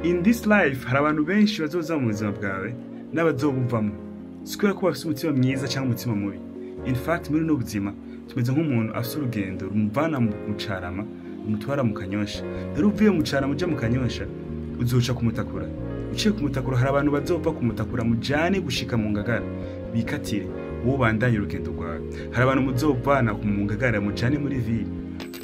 In this life hari abantu benshi bazoza mu buzima bwawe n'abazobuvamo, si kubera ko bafise umutima mwiza cyangwa umutima mubi. In fact, muri buno buzima tumeze nk'umuntu afise urugendo rumuvana mu Carama rumutwara mu Kanyosha. Rero uvuye mu Carama uja mu Kanyosha, uzoca ku Mutakura. Uciye ku Mutakura, hari abantu bazova ku Mutakura mujane gushika mu Ngagara, bikatire, wowe ubandanye urugendo rwawe. Hari abantu muzovana mu Ngagara mujane muri ville,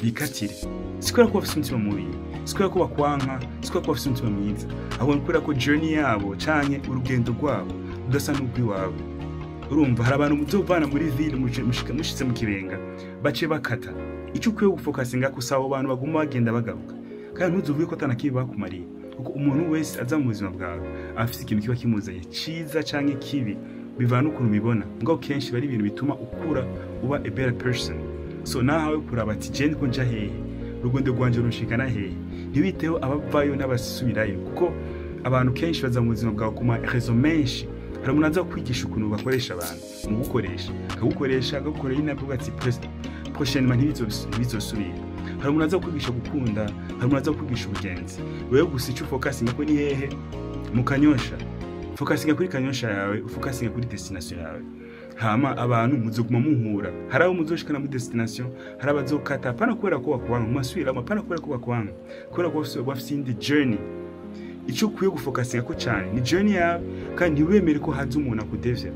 bikatire. Si kubera ko bafise umutima mubi, si kubera ko bakwanka, si kubera ko bafise umutima mwiza, ahubwo ni kubera ko journey yabo canke urugendo rwabo rudasa n'urw'iwawe. Urumva, hari abantu muzovana muri ville mushitse mu Kibenga bace bakata. Icyo ukwiye gufocusinga ko abo bantu baguma bagenda bagaruka, kandi ntuzuvuge ko atanakibi bakumariye, kuko umuntu wese aza mu buzima bwawe aba afise ikintu kiba kimuzanye, ciza canke kibi, bivana n'ukuntu ubibona. Mugabo kenshi bari ibintu bituma ukura, uba a better person. So nawe kuraba ati: "Je ndiko nja hehe? Urugendo rwanje runshikana hehe?" Ntibiteho abavayo n'abasubirayo, kuko abantu kenshi baza mu buzima bwawe ku ma raisons menshi. Hari umuntu aza kwigisha ukuntu bakoresha abantu, mu gukoresha akagukoresha, akagukorera inabi, ati: "Prochainement ntibizosubira." Hari umuntu aza kwigisha gukunda, hari umuntu aza kwigisha ubugenzi. Wewe gusa icyo ufocusinga ko ni hehe? Mu Kanyosha. Focusinga kuri Kanyosha yawe, ufocusinga kuri destination yawe, hama abantu muzoguma muhura. Hari abo muzoshikana muri destination, hari abazokata, apana kubera ko bakwanga, mumasubiramo, apana kubera ko bakwanga, kubera ko bafise iyindi journey. Icyo ukwiye gufocusinga ko cyane ni journey yawe, kandi ntiwemere ko haza umuntu akudevya.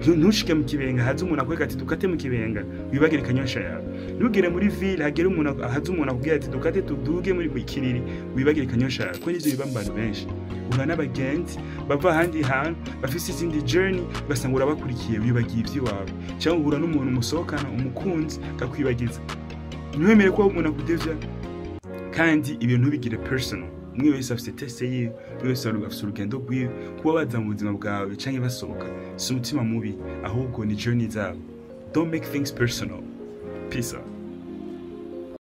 Ntushike mu Kibenga haza umuntu akwereka ati: "Dukate mu Kibenga," wibagire Kanyosha yawe. Ntugere muri ville hagere umuntu, haza umuntu akubwira ati: "Dukate tuduge muri Ikiriri," wibagire Kanyosha yawe. Kuko nivyo biba mu bantu benshi. Uhura n'abagenzi bava ahandi hantu bafise izindi journey, ugasanga urabakurikiye, wibagiye ivy'iwawe. Cyangwa uhura n'umuntu musohokana, umukunzi, akakwibagiza. Ntiwemere ko umuntu akudevya, kandi ibintu ntubigire personal. Umwe wese afise taste yiwe, umwe wese afise urugendo rwiwe. Kuba baza mu buzima bwawe canke basohoka si umutima mubi, ahubwo ni journey zabo. Don't make things personal. Peace out.